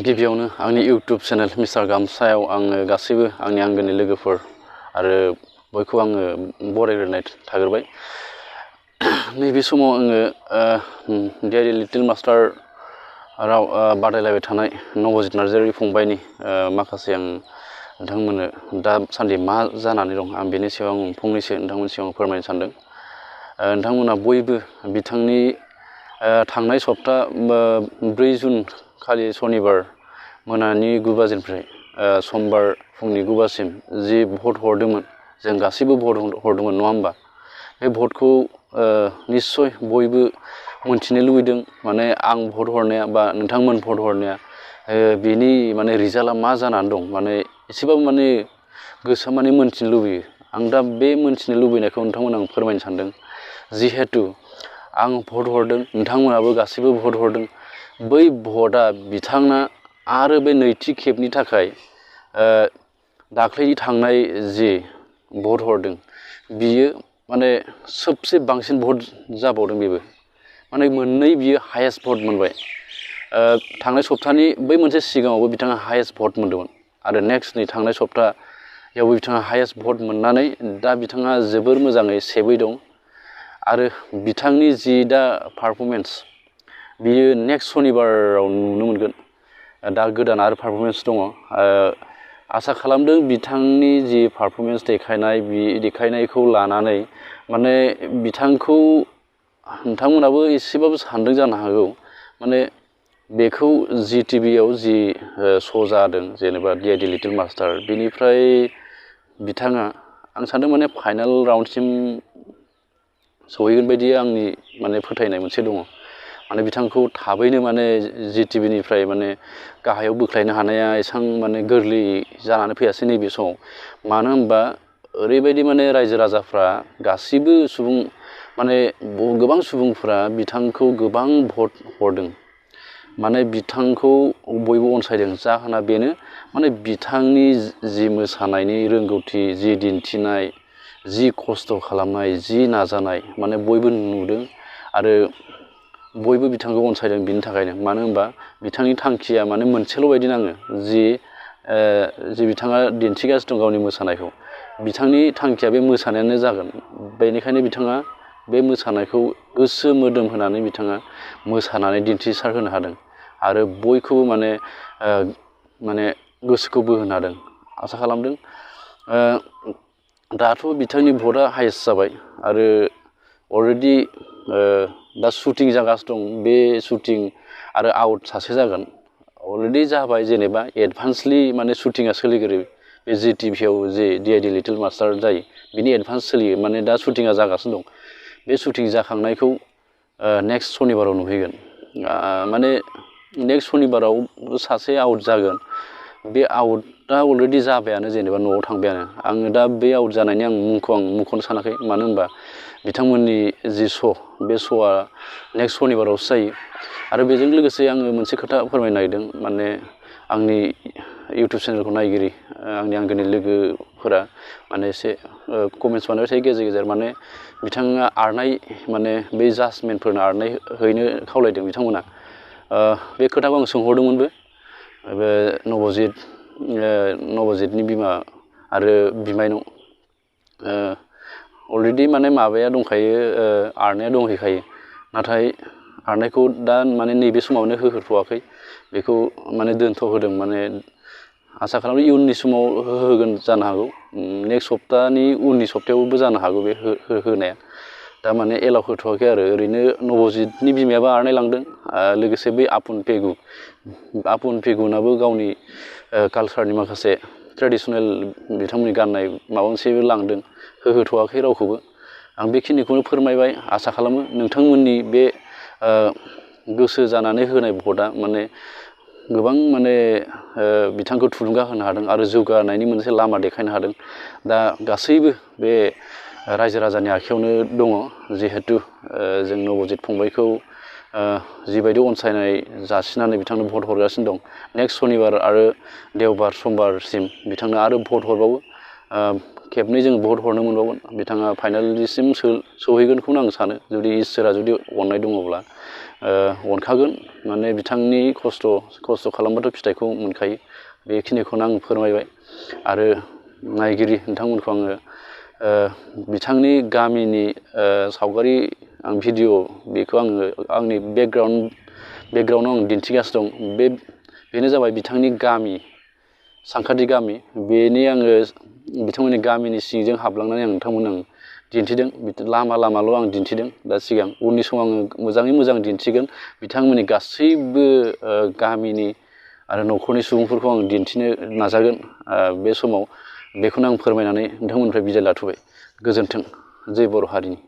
गिबियावनो आंनि इउट्यूब channel mister गामसायाव आङो गासैबो आंनि आंगोनि लोगोफोर आरो बयखौ आङो बरायग्रोनाय थाग्रोबाय। नैबे समाव आङो डेडी लिटिल मास्टार राव बादायलायबाय थानाय नबजित नार्जारी फंबायनि माखासे आं नोंथांमोननो दासान्दि मा जानानै दं आं बेनि सायाव आं फंनैसो नोंथांमोननि सिगाङाव फोरमायनो सानदों। नोंथांमोना बयबो बिथांनि थांनाय सप्ता 4 जुन खालि सनिबार मोनानि 9 बाजिनिफ्राय समबार फुंनि 9 बाजिसिम जि भट हरदोंमोन, जों गासैबो भट हरदोंमोन नङा होमबा? बे भटखौ निश्चय बयबो मोनथिनो लुबैदों, माने आं भट हरनाया बा नोंथांमोन भट हरनाया बेनि माने रिजाल्टआ मा जानानै दं, माने एसेबाबो माने गोसोआ माने मोनथिनो लुबैयो। आं दा बे मोनथिनो लुबैनायखौ नोंथांमोन आं फोरमायनो सानदों। जिहेतु आं भट हरदों, नोंथांमोनाबो गासैबो भट हरदों, बै भटआ बिथांना आरो बे नैथि खेबनि थाखाय दाख्लै थांनाय जि भट हरदों बियो माने सबसे बांसिन भट जाबावदों। बेबो माने मोननै बियो हायेस्ट भट मोनबाय। थांनाय सप्तानि बै मोनसे सिगाङावबो बिथाङा हायेस्ट भट मोनदोंमोन आरो नेक्स्ट नै थांनाय सप्तायावबो बिथाङा हायेस्ट भट मोननानै दा बिथाङा जोबोर मोजाङै सेफै दं। आरो बिथांनि जि दा पारफरमेन्स बियो नेक्स्ट सनिबाराव नुनो मोनगोन। दा गोदान आरो पारफरमेन्स दङ। आसा खालामदों बिथांनि जि पारफरमेन्स देखायनायखौ लानानै माने बिथांखौ नोंथांमोनाबो एसेबाबो सानदों जानो हागौ, माने बेखौ जि टिभियाव जि श' जादों जेनेबा डेडी लिटिल मास्टार, बेनिफ्राय बिथाङा आं सानदों माने फाइनाल राउन्डसिम सहैगोन बायदि आंनि माने फोथायनाय मोनसे दङ। माने बिथांखौ थाबैनो माने जि टिभिनिफ्राय माने गाहायाव बोख्लायनो हानाया एसां माने गोरलै जानानै फैयासै नैबे समाव। मानो होनबा ओरैबायदि माने रायजो राजाफ्रा गासिबो सुबुं माने गोबां सुबुंफ्रा बिथांखौ गोबां भट हरदों, माने बिथांखौ बयबो अनसायदों। जाहोना बेनो माने बिथांनि जि मोसानायनि रोंगौथि, जि दिन्थिनाय, जि खस्थ' खालामनाय, जि नाजानाय, माने बयबो नुदों आरो बयबो बिथांखौ अनसायदों बिनि थाखायनो। मानो होनबा बिथांनि थांखिया माने मोनसेल' बायदि नाङो, जि बिथाङा दिन्थिगासिनो दं गावनि मोसानायखौ, बिथांनि थांखिया बे मोसानायानो जागोन। बेनिखायनो बिथाङा बे मोसानायखौ गोसो मोदोम होनानै बिथाङा मोसानानै दिन्थिसार होनो हादों आरो बयखौबो माने गोसोखौ बोहोनो हादों। आसा खालामदों दाथ' बिथांनि भटआ हायेस्ट जाबाय आरो अलरेडि दा शुटिं जागासिनो दं। बे शुटिं आरो आउट सासे जागोन, अलरेडि जाबाय, जेनेबा एडभान्सलि माने शुटिंआ सोलिग्रो बे जि टिभियाव जे डेडी लिटिल मास्टार जायो बिनि एडभान्स सोलियो, माने दा शुटिंआ जागासिनो दं। बे शुटिं जाखांनायखौ नेक्स्ट सनिबाराव नुहैगोन। माने नेक्स्ट सनिबाराव सासे आउट जागोन। बे आउटआ अलरेडि जाबायानो, जेनेबा न'आव थांबायानो। आङो दा बे आउट जानायनि मुंखौ आं मुंख'नो सानाखै, मानो होनबा बिथांमोननि जि श' बे श'आ नेक्स्ट सनिबारावसो जायो। आरो बेजों लोगोसे आङो मोनसे खोथा फोरमायनो नागिरदों, माने आंनि इउट्युब चेनेलखौ नायगिरि आंनि आंगोनि लोगोफोरा माने एसे कमेन्ट्स बानायबाय थायो गेजेर गेजेर, माने बिथाङा आरनाय, माने बै जाजमेन्टफोरनो आरनाय हैनो खावलायदों बिथांमोना। बे खोथाखौ आं सोंहरदोंमोनबो बे नबजितनि बिमा आरो बिमायनाव। अलरेडि माने माबाया दंखायो, आरनाया दंहैखायो, नाथाय आरनायखौ दा माने नैबे समावनो होथ'वाखै, बेखौ माने दोनथ'होदों। माने आसा खालामो इयुननि समाव होगोन जानो हागौ, नेक्स्ट सप्तानि उननि सप्तायावबो जानो हागौ बे होनाया। दा माने एलाउ होथ'वाखै आरो। ओरैनो नबजितनि बिमायाबो आरनाय लांदों, लोगोसे बै आपुन पेगुनाबो गावनि कालसारनि माखासे ट्रेडिसनेल बिथांमोननि गाननाय माबा मोनसेबो लांदों। होथ'वाखै रावखौबो। आं बेखिनिखौनो फोरमायबाय। आसा खालामो नोंथांमोननि बे गोसो जानानै होनाय भटआ माने गोबां माने बिथांखौ थुलुंगा होनो हादों आरो जौगानायनि मोनसे लामा देखायनो हादों। दा गासैबो बे रायजो राजानि आखायावनो दङ। जिहेतु जों नबजित फंबायखौ जिबायदि अनसायनाय जासिनानै बिथांनो भट हरगासिनो दं, नेक्स्ट सनिबार आरो देवबार समबारसिम बिथांनो आरो भट हरबावो। खेबनै जों भट हरनो मोनबावगोन बिथाङा फाइनालसिम सौहैगोनखौनो आं सानो जुदि इसोरा जुदि अननाय दङब्ला अनखागोन माने बिथांनि खस्थ' खालामबाथ' फिथाइखौ मोनखायो बेखिनिखौनो आं फोरमायबाय आरो नायगिरि नोंथांमोनखौ आङो बिथांनि गामिनि सावगारि आं भिडिअ बेखौ आङो आंनि बेकग्राउन्डआव आं दिन्थिगासिनो दं बेनो जाबाय बिथांनि गामि चांखाथि गामि बेनि आङो बिथांमोननि गामिनि सिंजों हाबलांनानै आं नोंथांमोननो आं दिन्थिदों लामाल' आं दिन्थिदों दा सिगां उननि समाव आङो मोजाङै मोजां दिन्थिगोन बिथांमोननि गासैबो गामिनि आरो न'खरनि सुबुंफोरखौ आं दिन्थिनो नाजागोन बे समाव बेखौनो आं फोरमायनानै नोंथांमोननिफ्राय बिदाय लाथ'बाय गोजोन्थों जै बर' हारिनि